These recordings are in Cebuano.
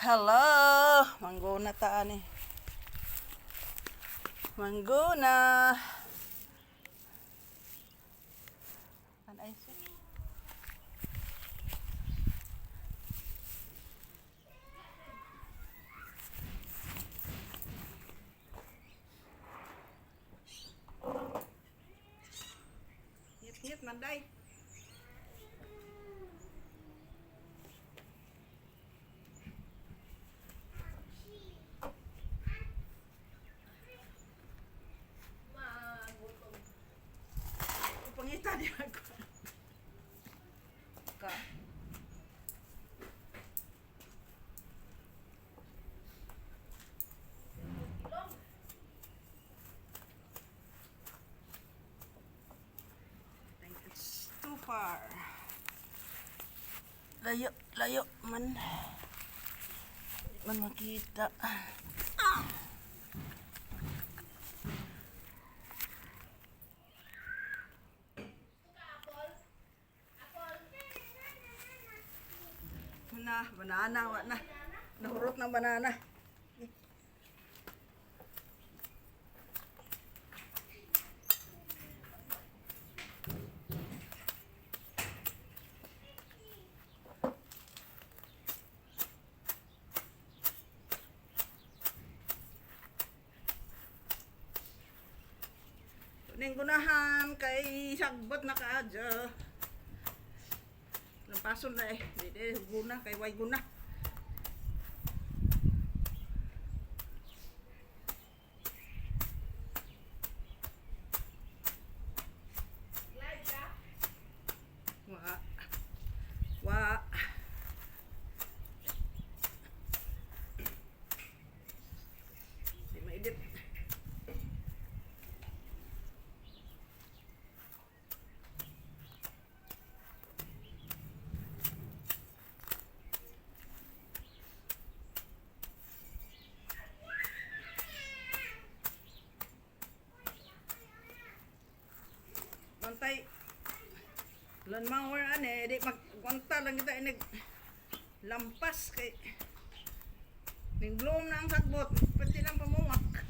Hello! Mangguna ta ani. Mangguna. An ay siya? Ngit-ngit man day. Magutom. Pangita niya ako. Ka. I think it's too far. Layo, layo man. Di man makita. Ah! Na, banana, wa na. Nahurot ng banana. Ning gunahan kay sagbot na kaadyo. Lampason na eh. Di di guna kay way guna. Live ka? Wa. Wa. Di maidit. Bantay. Lawnmower ane, di magkwanta lang kita inig lampas kay ning bloom na ang sagbot, pati lang pamuwak.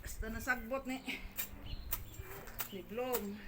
Basta nasagbot ni ni bloom.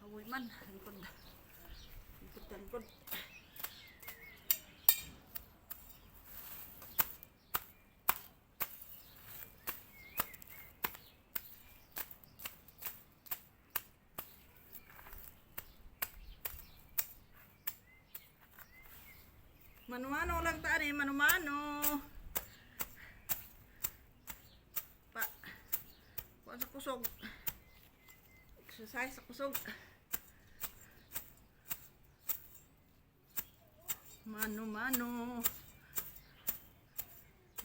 Awoy man, lingkod. Lingkod, lingkod. Mano-mano lang ta ni, mano-mano. Pa. Kuan sa kusog. Exercise sa kusog. Mano mano.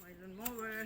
May lawnmower.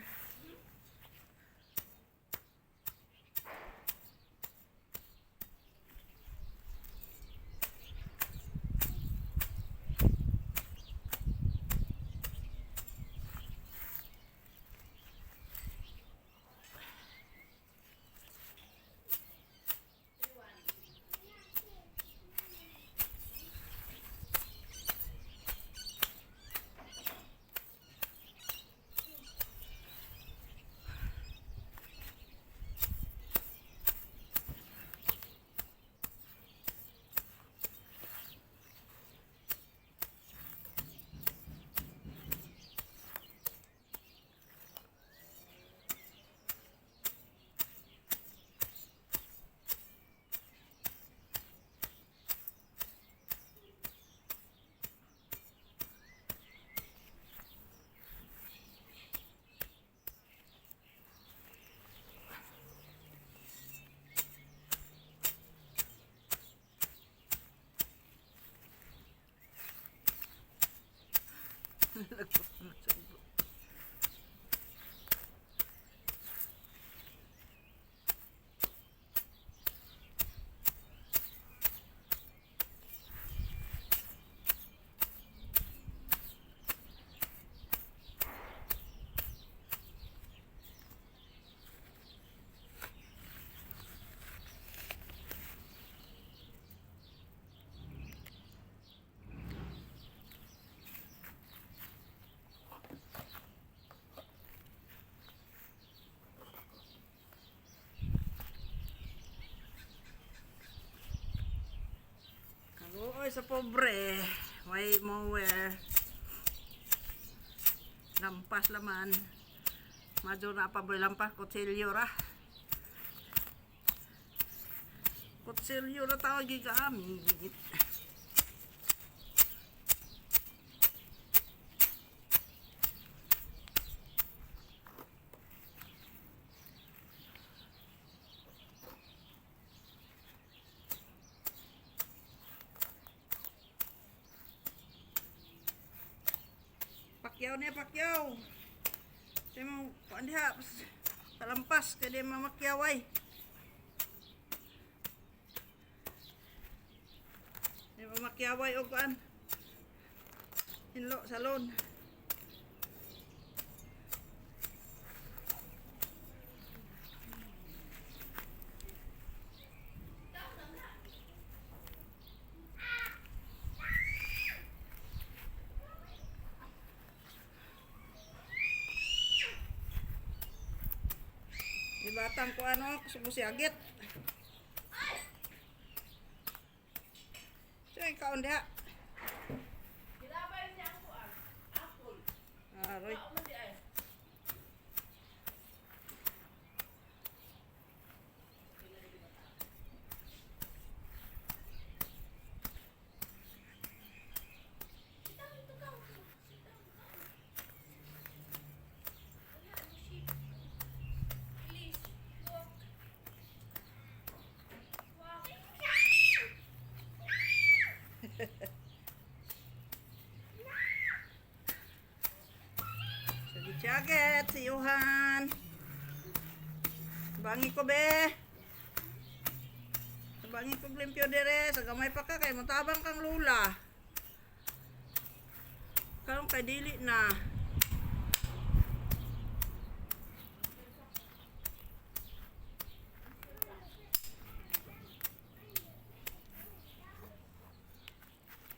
sa pobre. Way mower. Lampas laman. Madyo na pa boy lampas kutsilyo ra. Kutsilyo ra tawag gigamit. Pakyaw niya, pakyaw. Sa mo, kuan diha, talampas, kaya di mamakyaw ay. Di mamakyaway o kuan. Hinlo, salon. Di batang ko ano, kusubo si Agit. So, ikaw diha. Gilabay niya ang kuan. Apple. Aroy. Mao man di ay. Please, walk. Walk. Sige, si Agit, si Johan. Bangi ko be. Bangi ko limpyo dire sa gamay pa ka kay motabang kang lula. Karon kay dili na.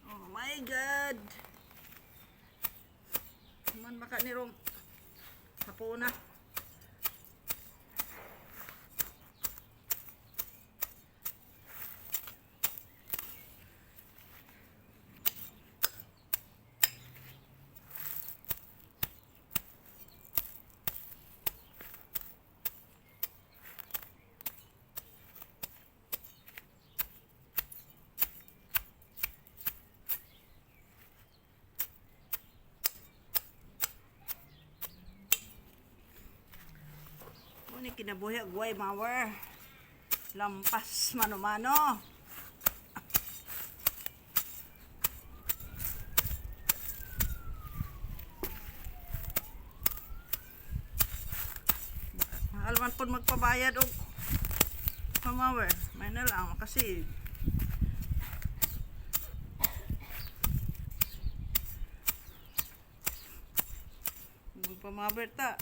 Oh my God. Man baka ni Rong. Hapon na. Muna kinabuhi agway mawer. Lampas mano-mano. Mahal man po magpabayad og pamawer. May na lang kasi magpamawer ta.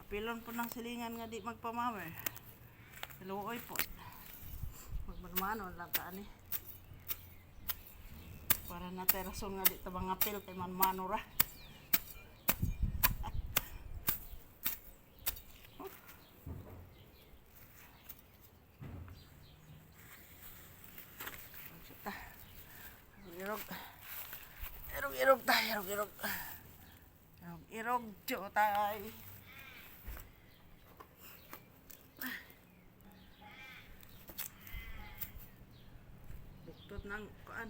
Apilon po ng silingan nga di magpamawer. Luoy po. Magmanmano lang ta ani. Para na terason nga di ta mga apil kay manmano ra. Ta. Irog. Irog irog ta, irog irog. Irog irog tiyo tay. Buktot ng kuan.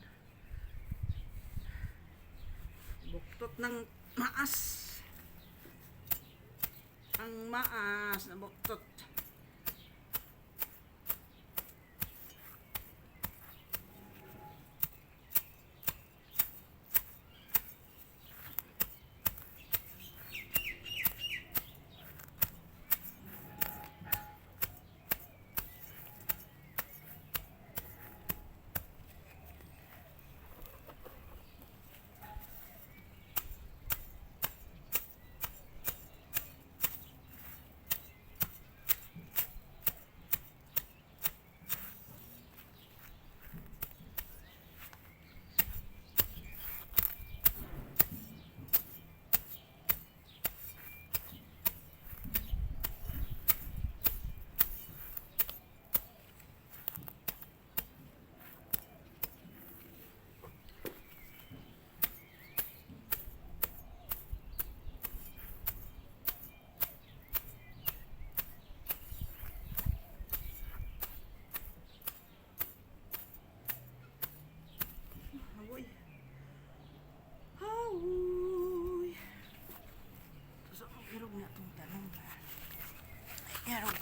Buktot ng maas. Ang maas na buktot. Yarog.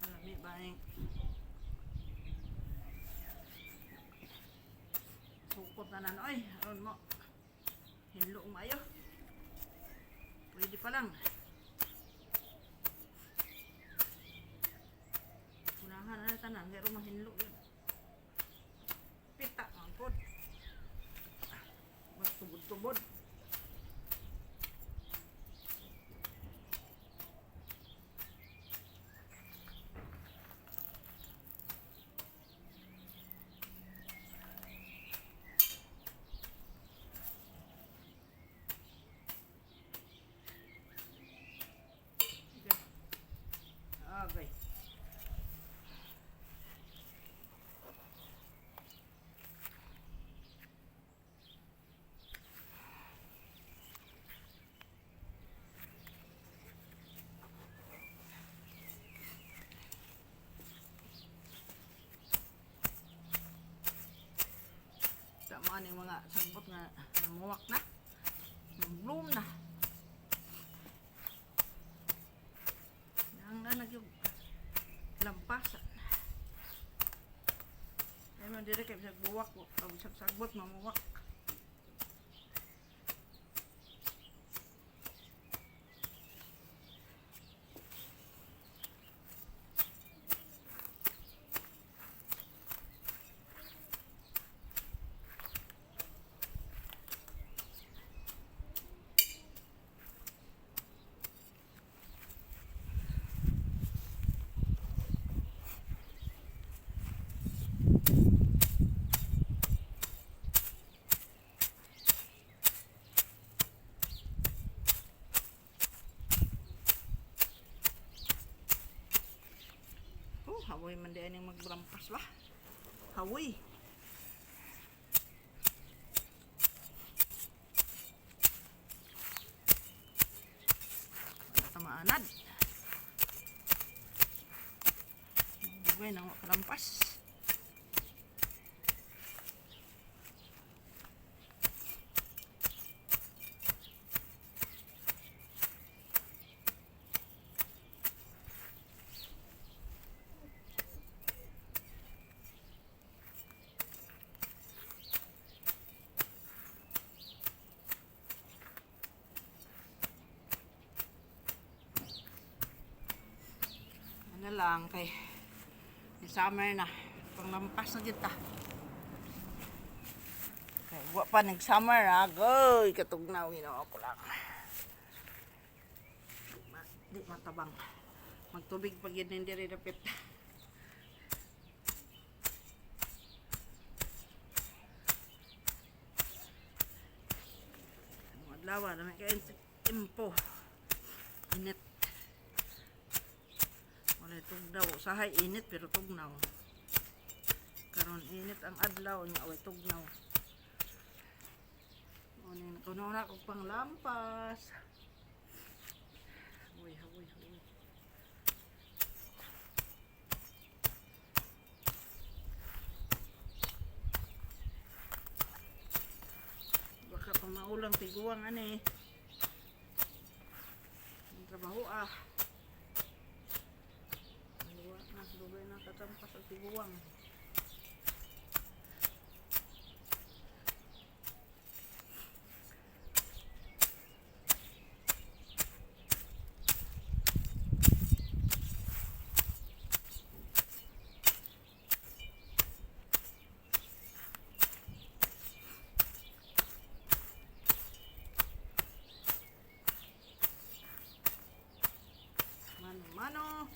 Marami ba yung sukot na nan oy, aron mo hinlo maayo. Pwede pa lang. Unahan na tanan, pero mahinlo yun. Pita man pod. Magtubod-tubod. Okay. Tama ni mga sagbot nga namuwak na. Bloom na. Ang na nagyug lampasan. Ay man dire kay bisag buwak o bisag sagbot mamuwak. Oh, hawoy man di aning magrampas ba? Hawoy. Wala ta maanad. Dugay nang makarampas. Ano lang kay summer na, panglampas na kita. Kay Wa pa nag summer ha. Goy, katugnaw Ginoo ko lang. Di matabang. Magtubig pag yun hindi rin dapit. Ang adlaw naman kay tempo. Init. Wala tugnaw. Usahay init pero tugnaw. Karon init ang adlaw nya way tugnaw. Unin kuno na kog panglampas. Uy, uy, uy. Baka pa maulang tiguang ani. Ang trabaho ah. Luwa na, dugay na katampas ang tiguang. Mano, mano.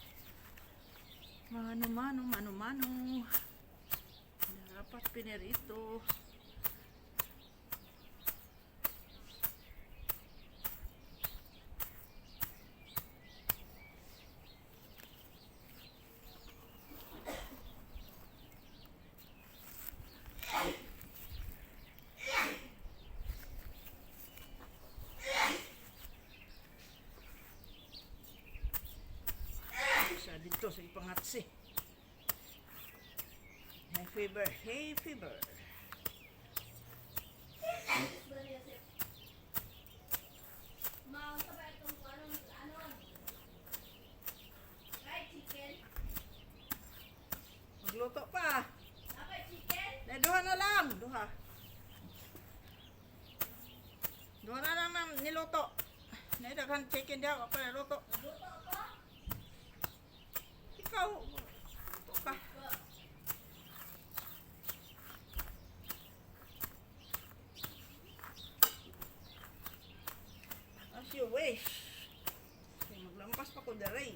Mano, mano, mano, mano. Dapat pinirito. Sa dito sa ipangatsi. Hay fever, hay fever. Mao sa ba itong kuanon ano? Fried chicken. Magluto pa. Dapat chicken. Dahil duha na lang. Duha. Duha na lang nang niluto. Dahil daghan chicken diha ako niluto. Luto ko. Ikaw, luto ka. As you wish. Kay maglampas pa ko daray.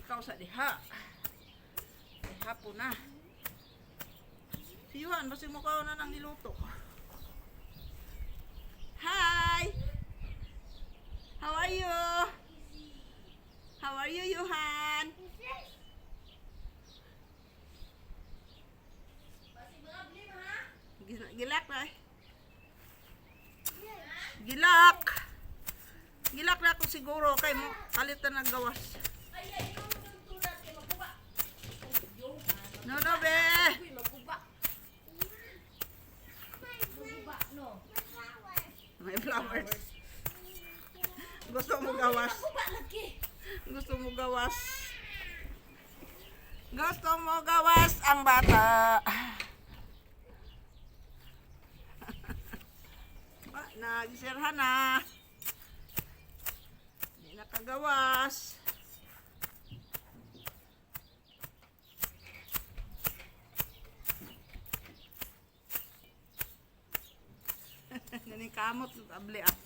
Ikaw sa diha. Diha po na. Si Yuhan, basig mo na nang niluto. Hi! How are you? How are you, Yuhan? Basig mga blim ha. Gilak na eh. Gilak! Gilak na ako siguro kay mo kalitan ng gawas. Ay ay yung tulad kay maguba. Johan. No, no, be! Uy, maguba. Maguba no. May flowers. Gusto mo gawas. Maguba lagi. Gusto mo gawas. Gusto mo gawas ang bata. Ba, nagsirhan na. Hindi nakagawas. Nanikamot sa tabli ah.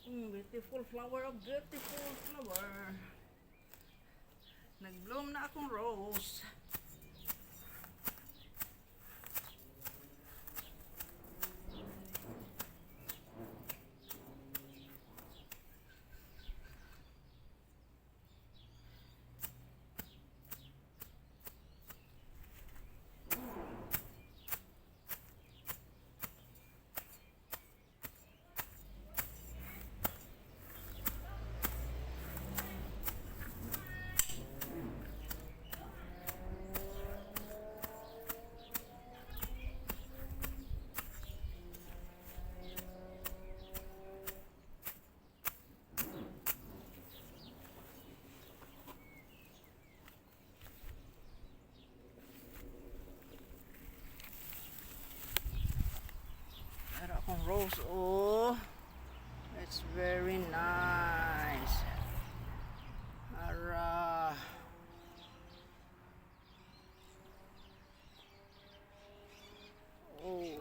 Beautiful flower, oh, beautiful flower. Nag-bloom na akong rose. Pero akong rose, oh. It's very nice. Ara. Oh.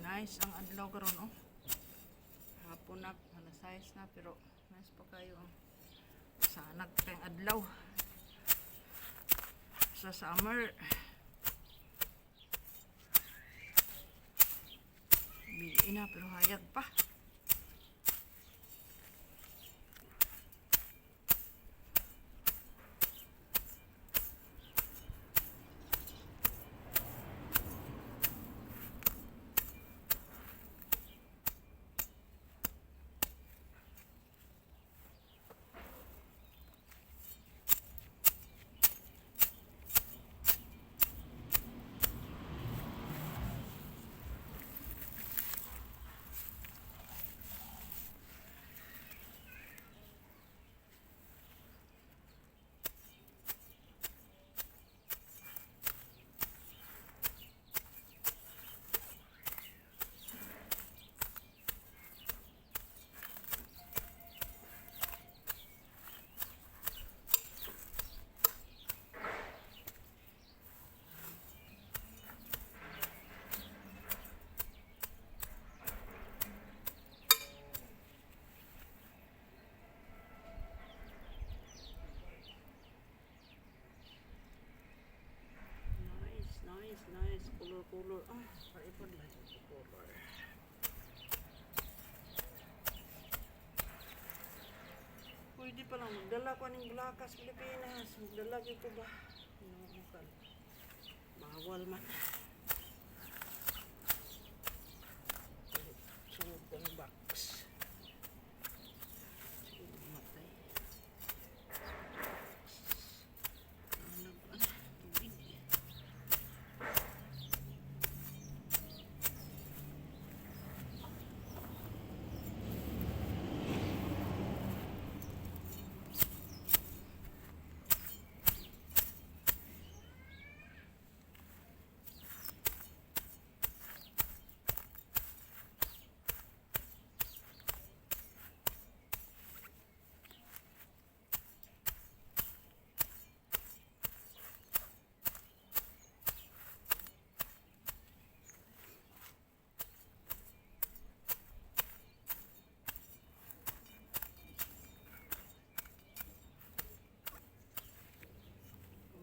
Nice ang adlaw karon, oh. Hapon na, alas 6 na, pero nice pa kayo ang sanag kayong adlaw. Sa summer. Bili na pero hayag pa. Nice, nice, nice. Color, color. Ah, paipod lang yung color. Pwede pa lang magdala ko aning bulakas Pilipinas. Magdala gyud ko ba? No, kan. Bawal man. Sugod ko ng box. Sige, matay. Box. Ano, ano, tubig.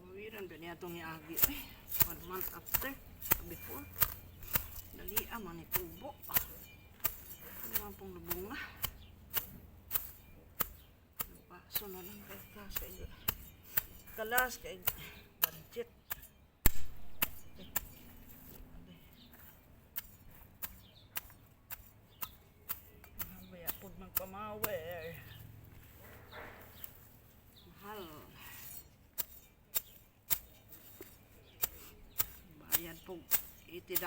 Uwiran ba niya itong niagi? Ay, one month after, before. Dali ah, man tubo. Ano man pong lubunga? Paso na lang kay kas kay kalas kay budget. Eh, abay. Mamaya pod magpamawer. Mahal. Bayad po $80.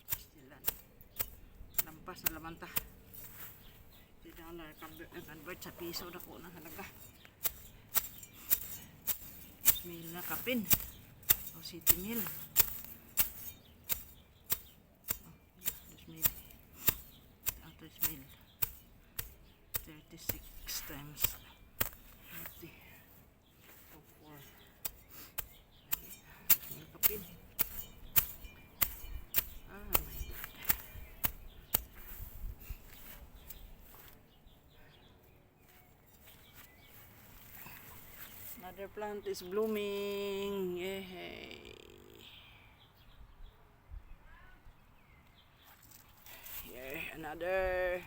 Pastilan. Lampas na lamanta. $80 convert sa piso na ko ng halaga. 2,000 na kapin. O, 7,000. Oh, 2,000. Ang 2,000. 36 times 30. O, 4. 2,000 kapin. Ah, my God. Another plant is blooming. Yay. Here, another.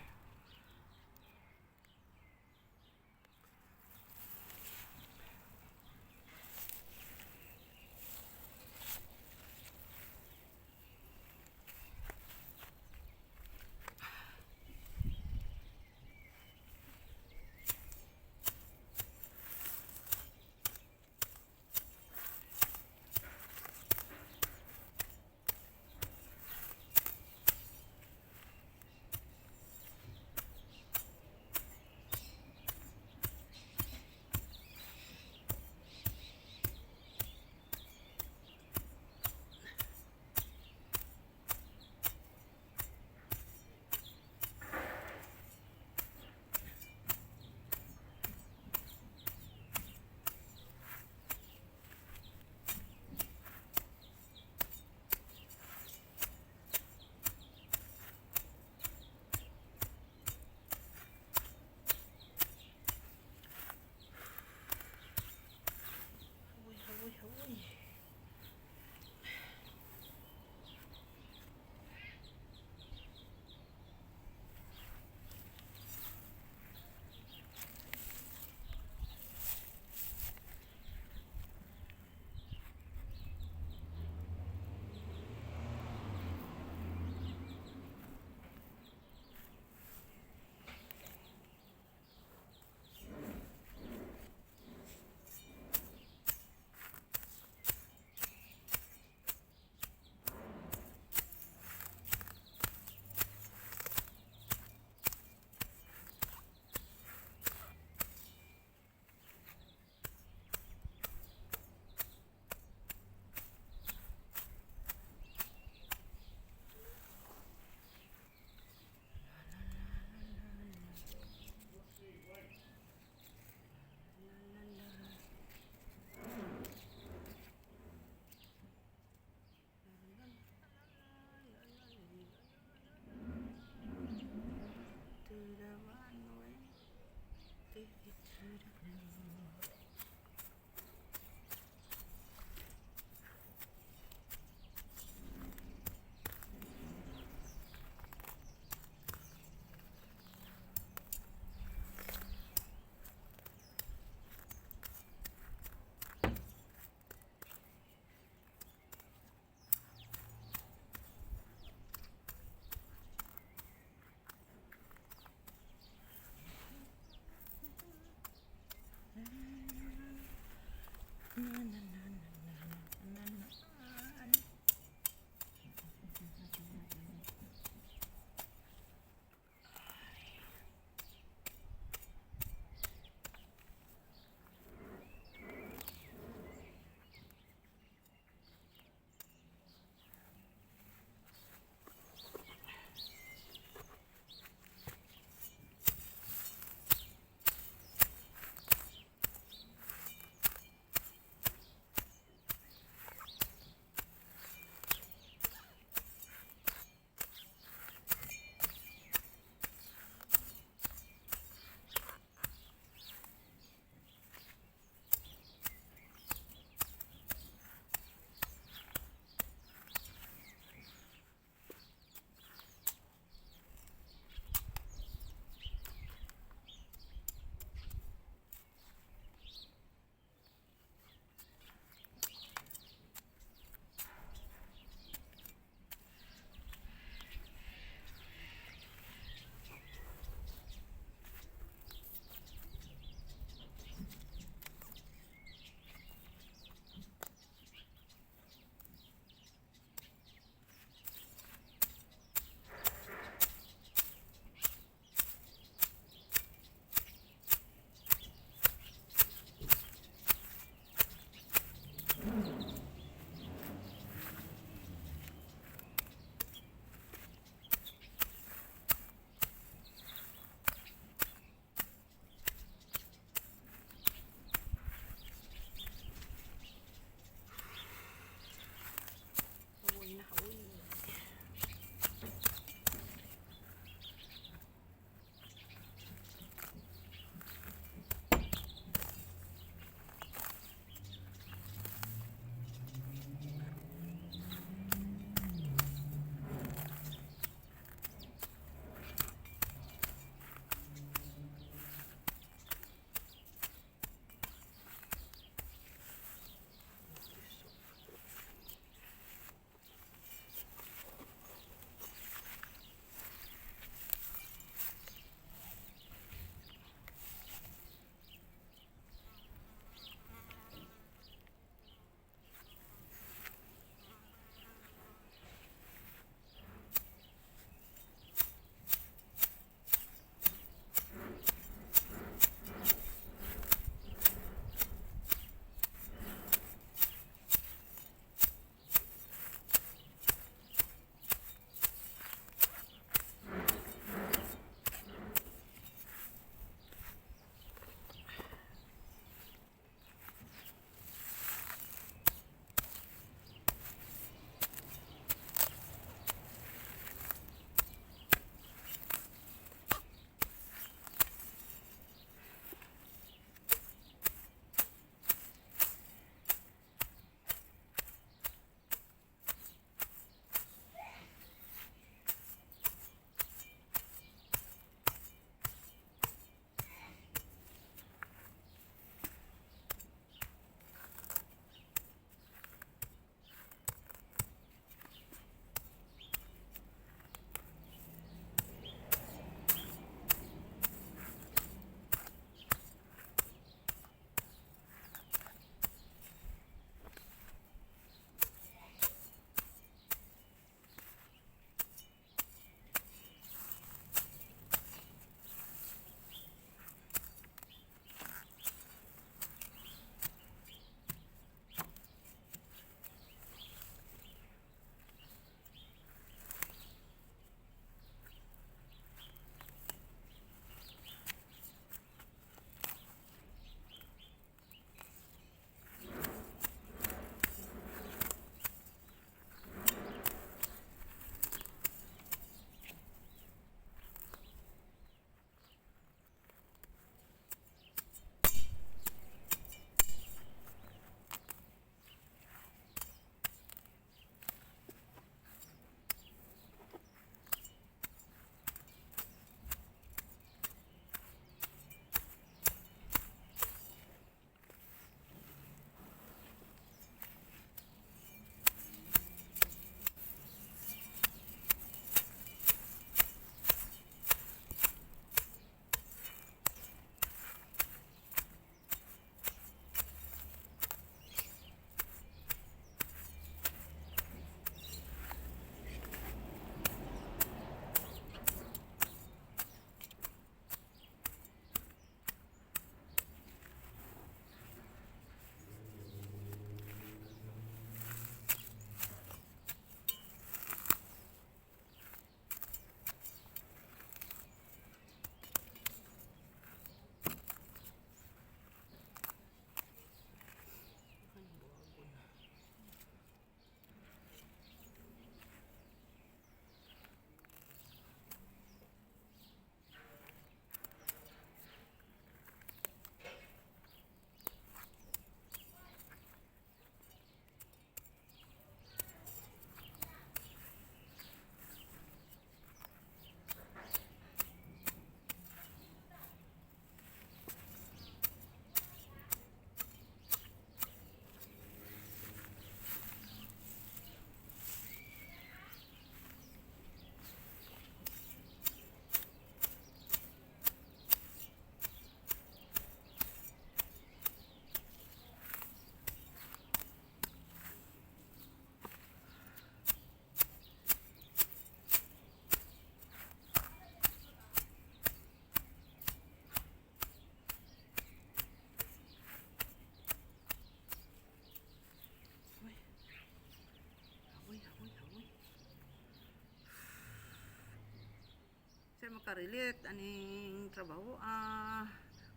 Makarelate aning trabaho ah.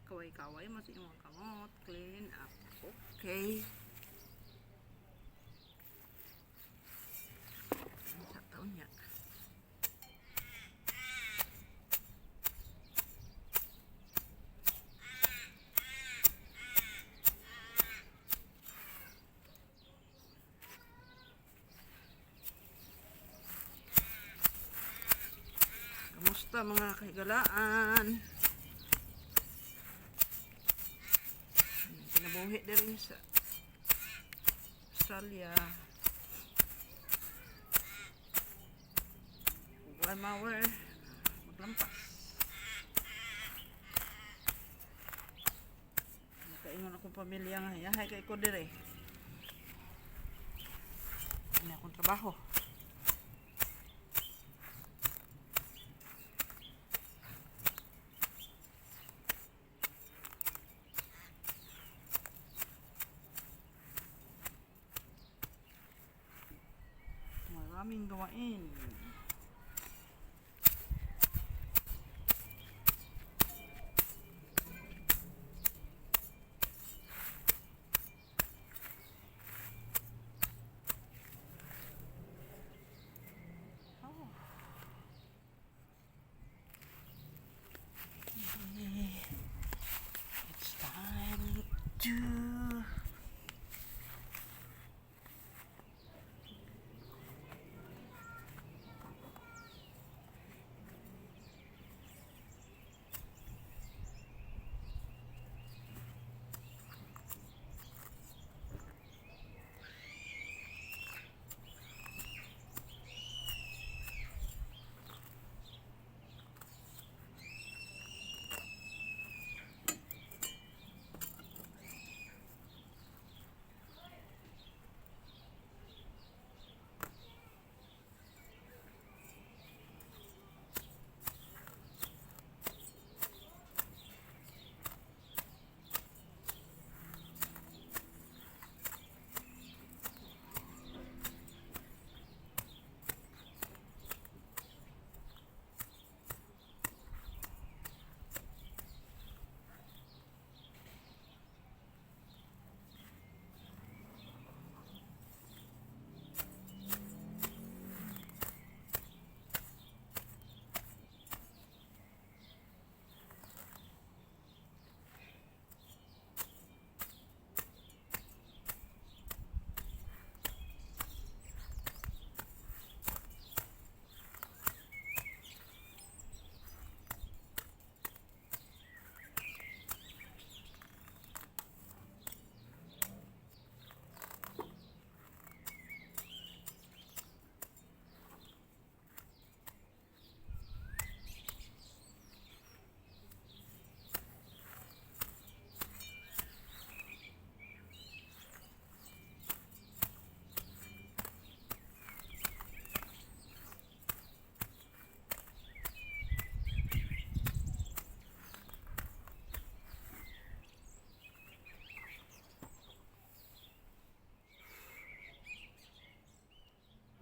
Kaway-kaway mo sa imong kamot. Clean up. Okay. Sa taon niya. Kamusta, mga kahigalaan? Kinabuhi din sa Australia. 1 hour maglampas. Nakaingon akong pamilya nga, yahay kay ko dire. Ano akong trabaho? Maraming gawain. Oh. It's time to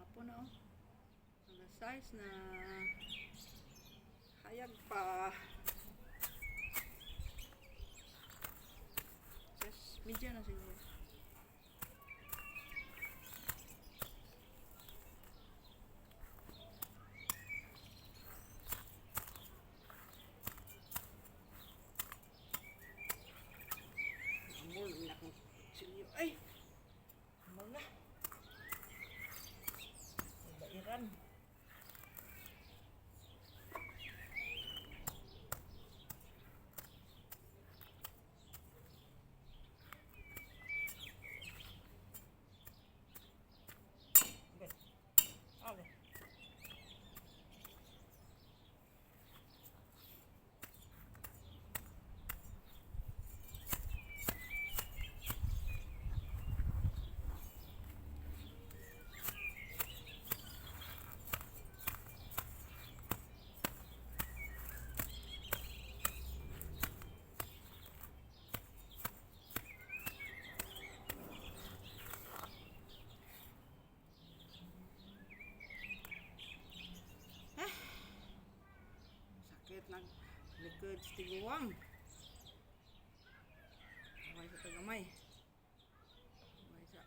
Hapon na oh. Alas 6 na. Hayag pa. 6:30 na siguro. Amor na akong kutsilyo. Ay! Amor na. Bairan. Likod sa tiguang. Gamay sa tagamay. Gamay sa.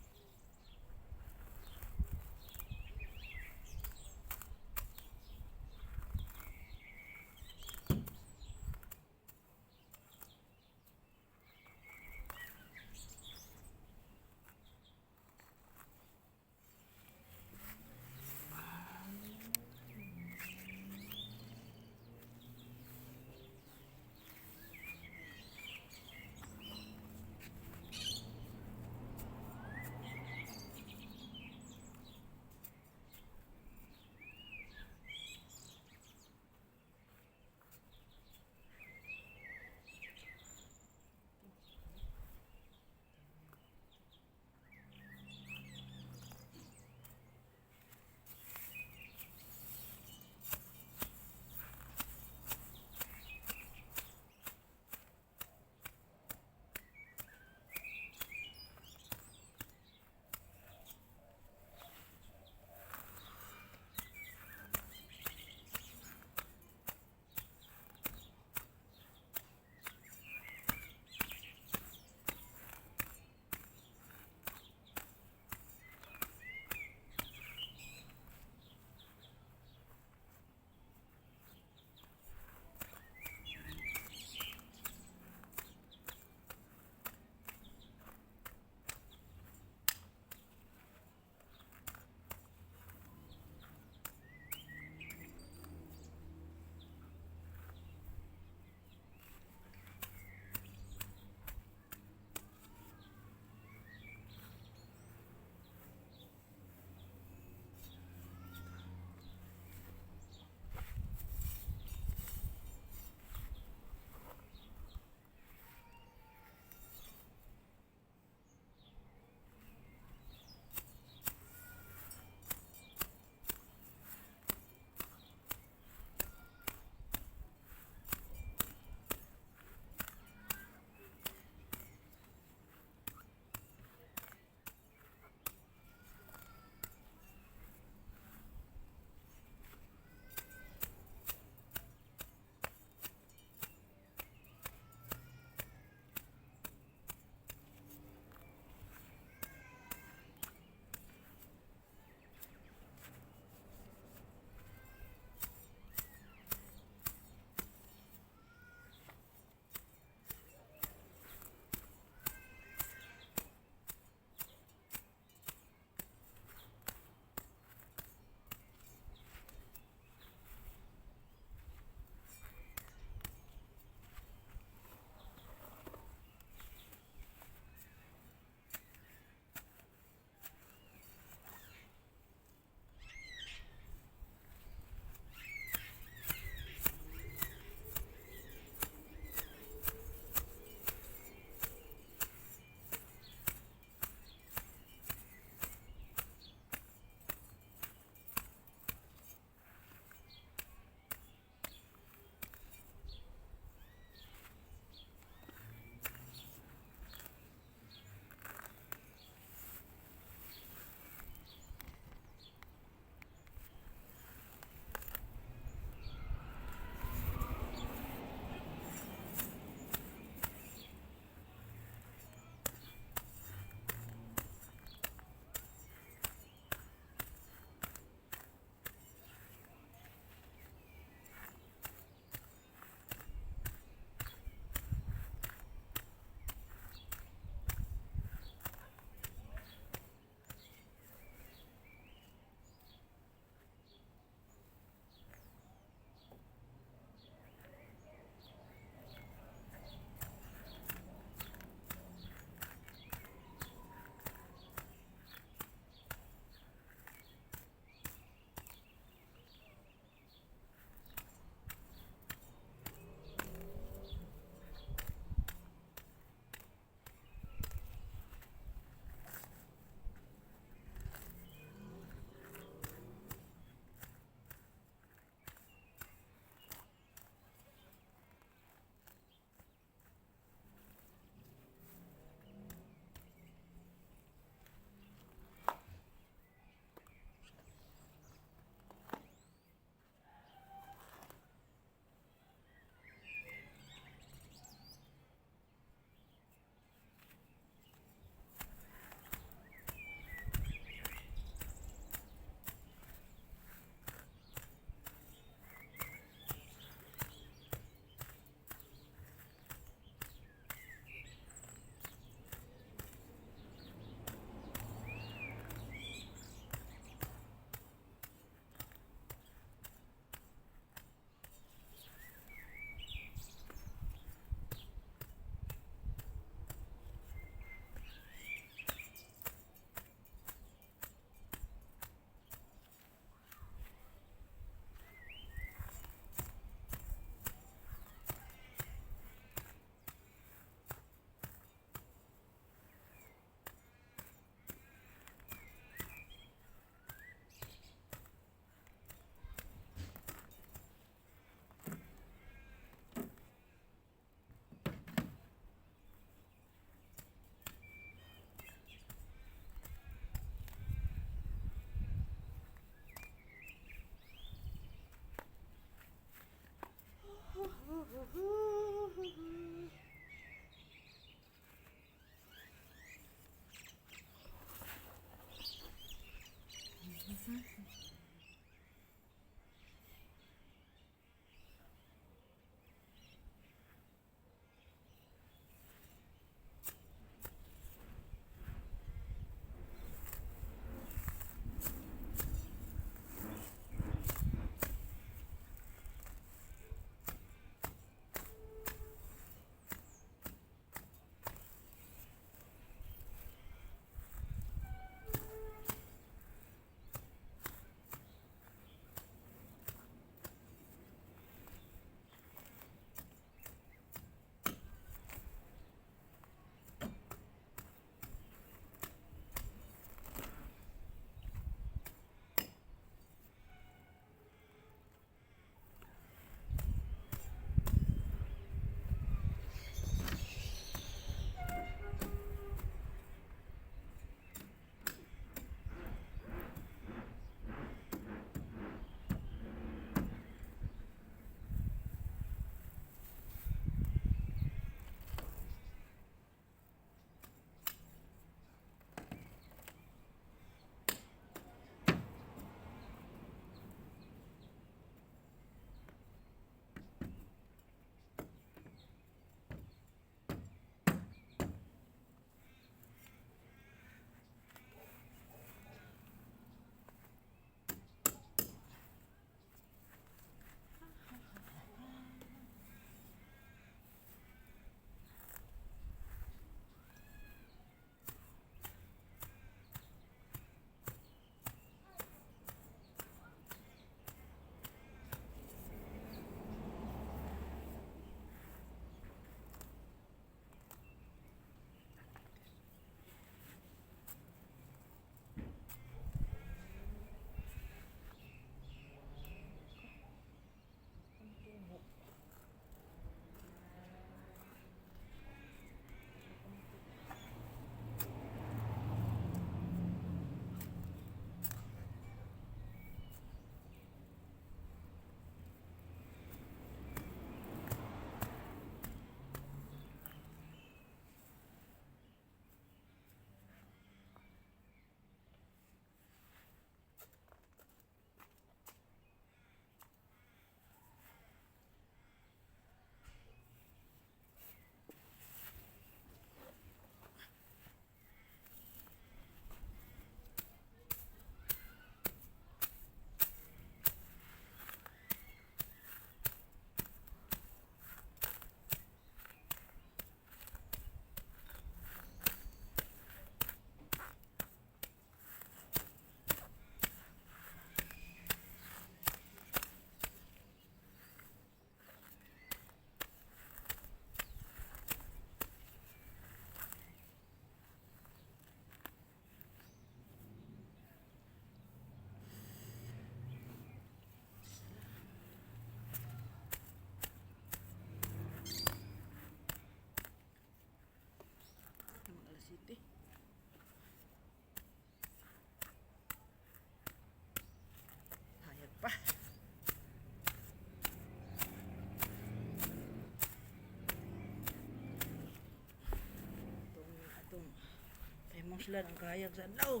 Buslan ang kahayag sa adlaw.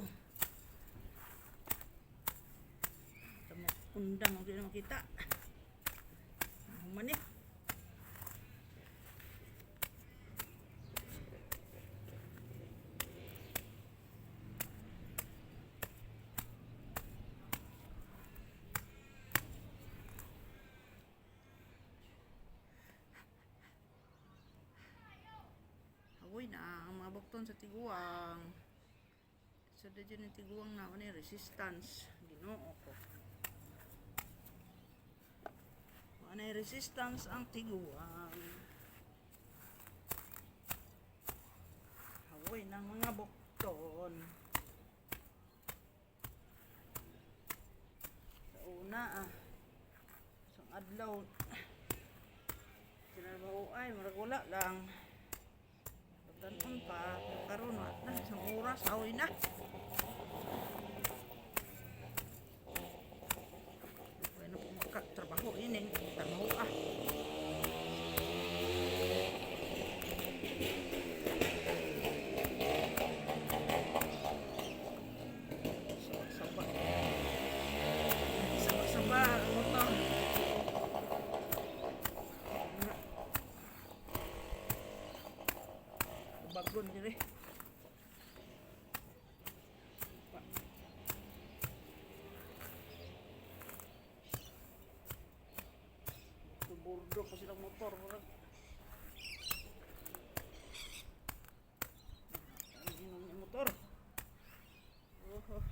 Tamo undang og di na makita. Human ni. Hawoy na ang mga bukton sa tiguang. Sa so, dyan yung tiguang na ni resistance. Ginoo ko. Wala resistance ang tiguang. Hawoy ng mga bukton. Sa una ah. Sa adlaw. Tinarbaho ay murag wala lang. Pagdanon pa, pero karon wa na isang oras awoy na. Bueno, po makatrabaho ini, trabaho ah. Saba. Saba, ang motor. Bagon dire. Burdo pa silang motor. Murag. Ang inom yung motor. Oh.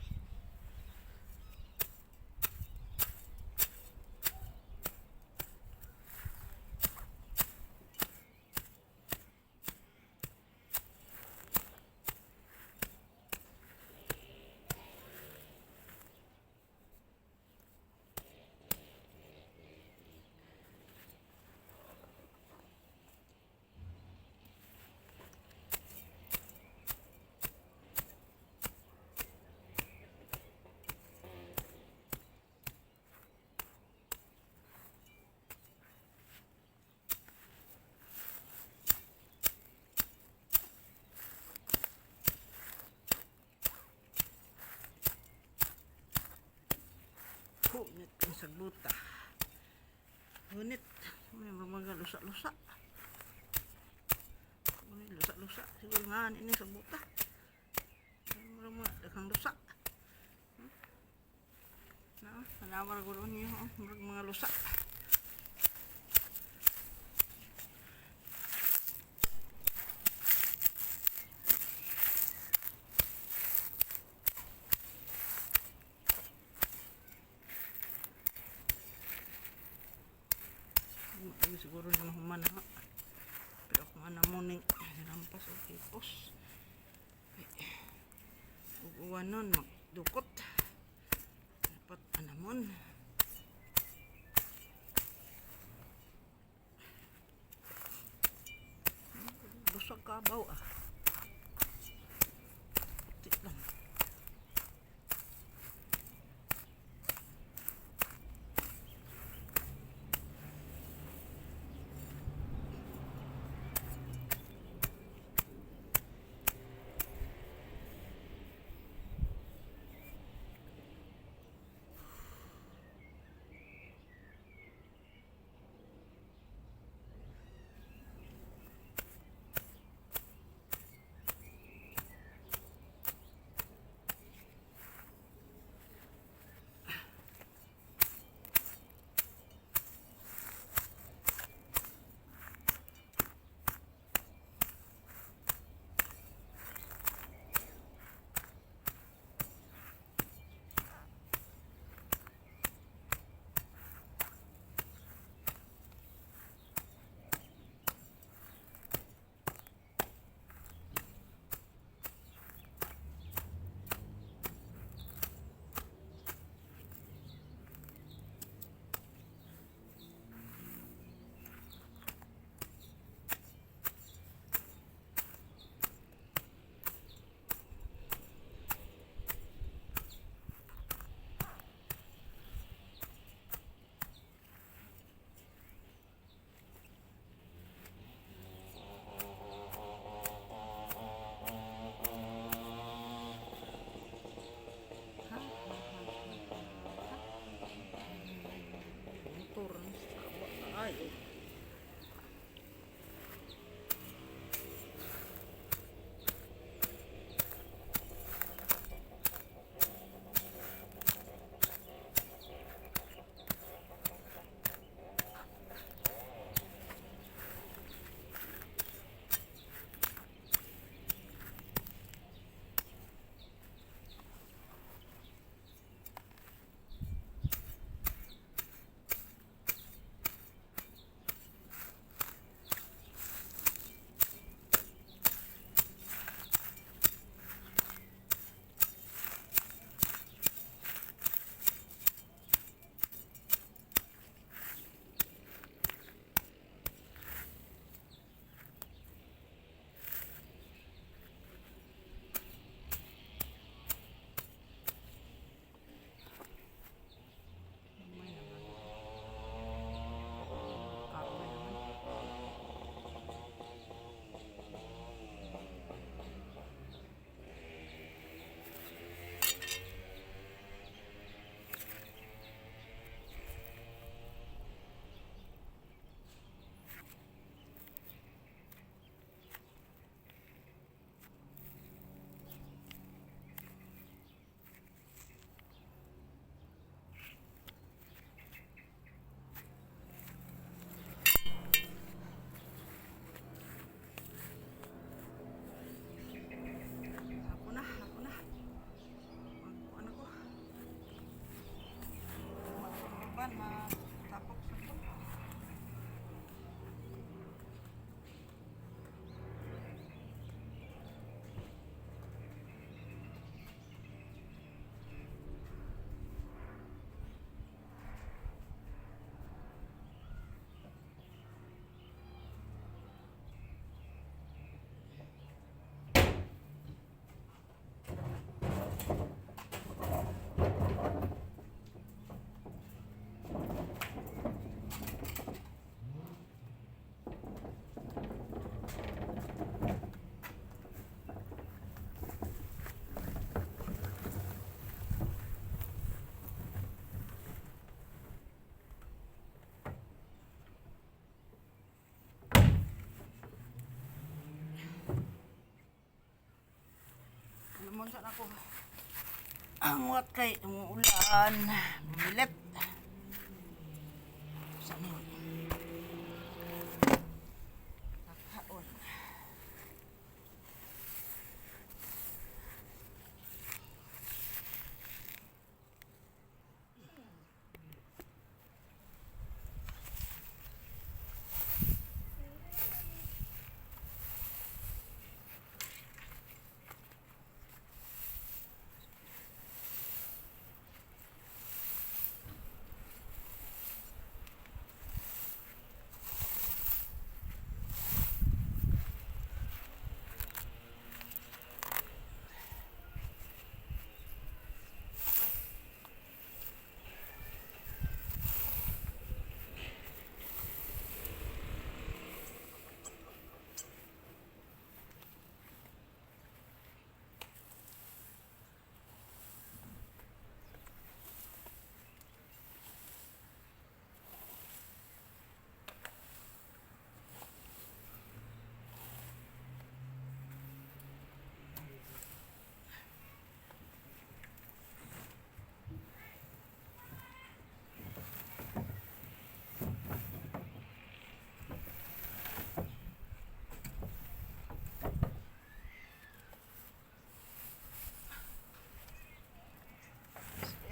Hunit ang sagbuta. Hunit. May mga lusa-lusa. May lusa-lusa. Siguro nga ini sagbuta. May mga daghang lusa. Na, nawar gulo niyo oh, murag mga lusa. Ay, siguro na mahuman na. Pero kung ano mo ning lampas o kipos. Ay, ug uwan nun, magdukot. Dapat anamon. Lusag kabaw ah. Putik lang. Gamay naman. Kapoy naman. Ako na, ako na. Magkuan ako. Magkuan, matapok sa ko. Alam saan ako. Ang wat kay umuulan. Bumilit. Saan yun? Nakaon.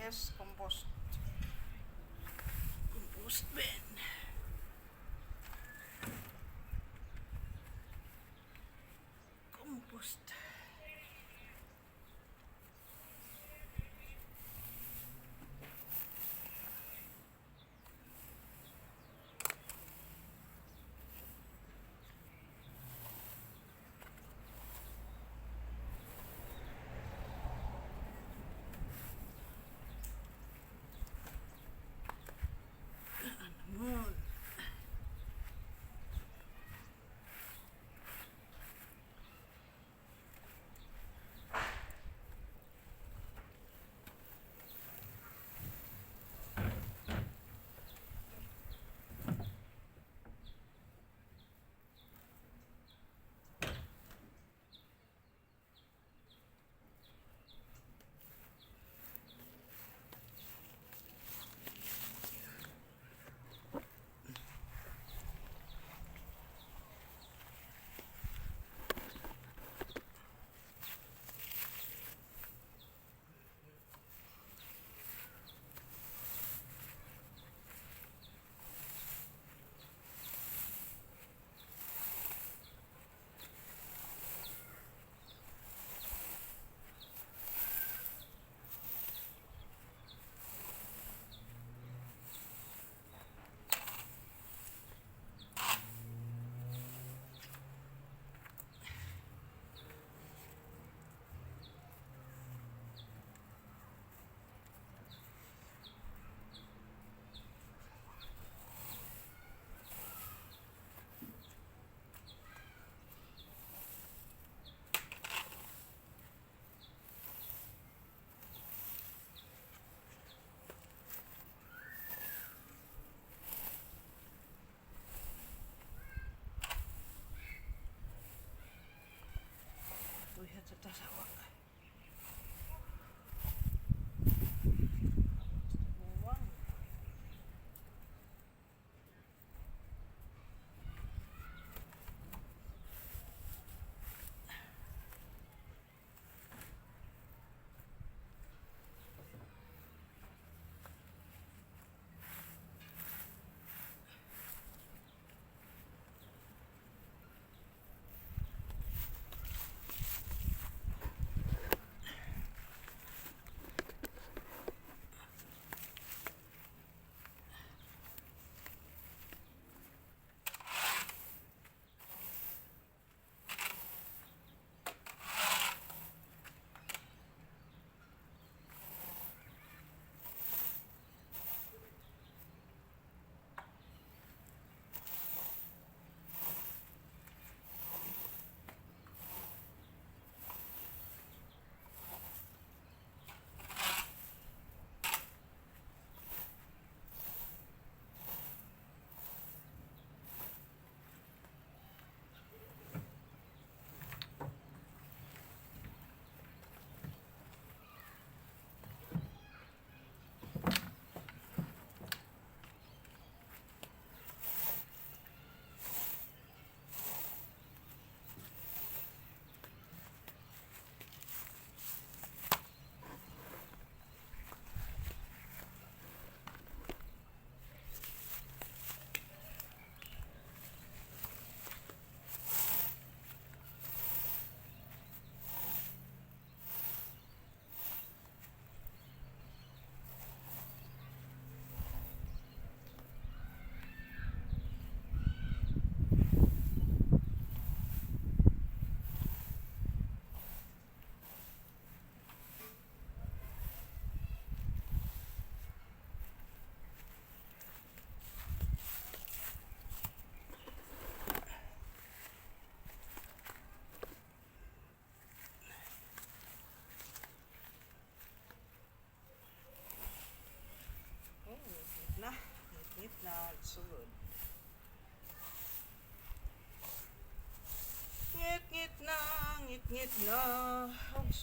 S compost. Compost bin. Compost. Ano?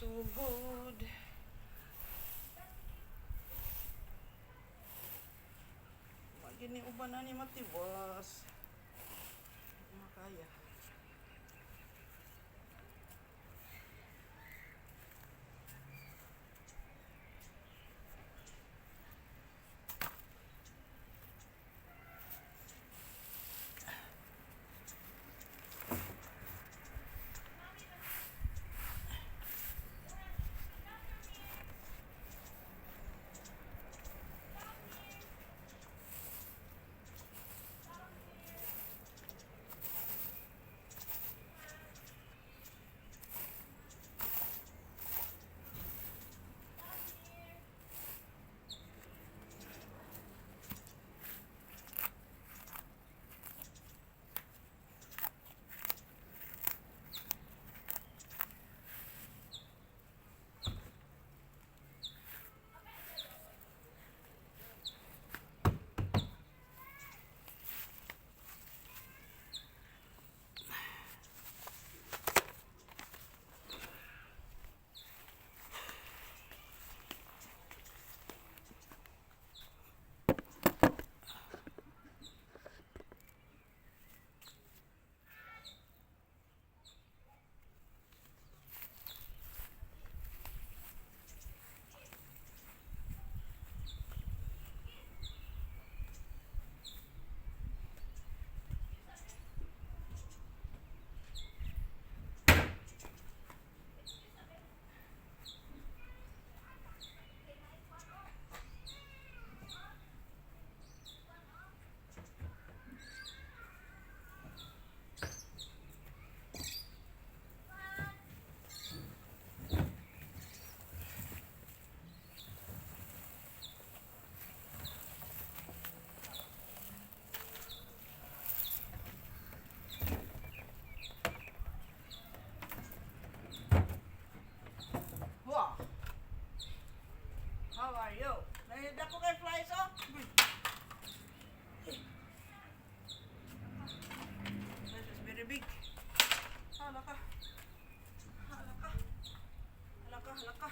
Sugod. Wa gini uban ani matiwas. Di makaya. Wow. How are you? Nahida ko kay flies, oh. This is very big. Hala ka. Hala ka. Hala ka, hala ka.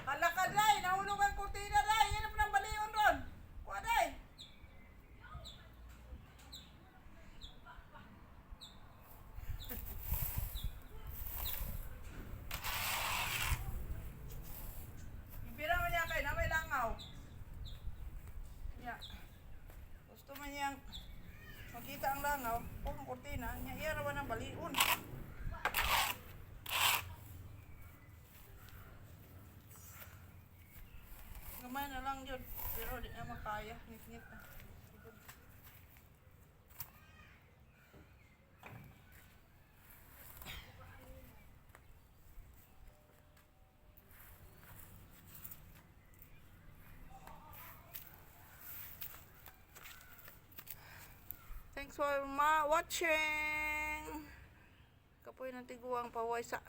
Hala ka, day! Nahulog ang kurtina, day! Yan ang balion ron! Kuha, day! Ibira man niya kay na may langaw. Ya. Gusto man niyang makita ang langaw, kung ang kurtina, niya iya rawan ang balion. Gamay na lang yun. Pero di na makaya. Ngit-ngit na. Thanks for watching. Kapoy ng tiguang paway sa